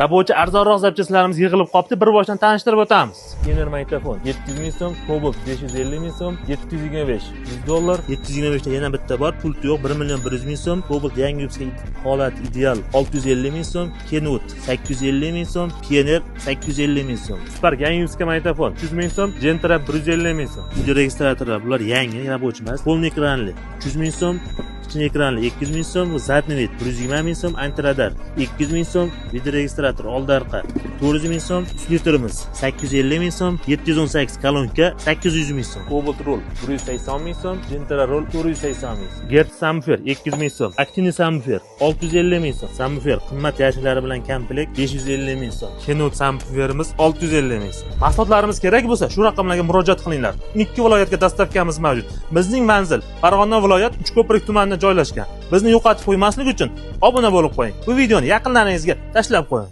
Рабочий arzonroq запчасть larimiz yig'ilib qolibdi, bir boshdan tanishtirib o'tamiz. Pioneer magnitofon 700 ming so'm, Cobalt 550 ming so'm, 725 100 dollar, 725 ta yana bitta bor, pult yo'q, 1 million 100 ming so'm, Cobalt yangi выпуск holat ideal 650 ming so'm, Kenwood 850 ming so'm, Pioneer 850 ming so'm. Spark yangi выпуск magnitofon 300 ming so'm, Gentra 150 ming so'm. Video registratorlar, bular yangi, рабочий emas, полный ekranli 300 ming so'm, kichkina ekranli 200 ming so'm, задний вид 120 ming so'm, антирадар 200 ming so'm, video registrator oldi orqa 400 ming so'm, splitrimiz 850 ming so'm, 718 kolonka 800 ming so'm, Cobalt rul 180 ming so'm, Gentra rul 480 ming so'm, Gertz subwoofer 200 ming so'm, Actini subwoofer 650 ming so'm, subwoofer qimmat yashiklari bilan komplekt 550 ming so'm, Kenwood subwooferimiz 650 ming so'm. Mahsulotlarimiz kerak bo'lsa, shu raqamlarga murojaat qilinglar. 12 viloyatga доставка miz mavjud. Bizning manzil Farg'ona viloyat, Uchko'prik tumanida joylashgan. Bizni yo'qotib qo'ymaslik uchun obuna bo'lib qo'ying. Bu videoni yaqinlaringizga tashlab qo'ying.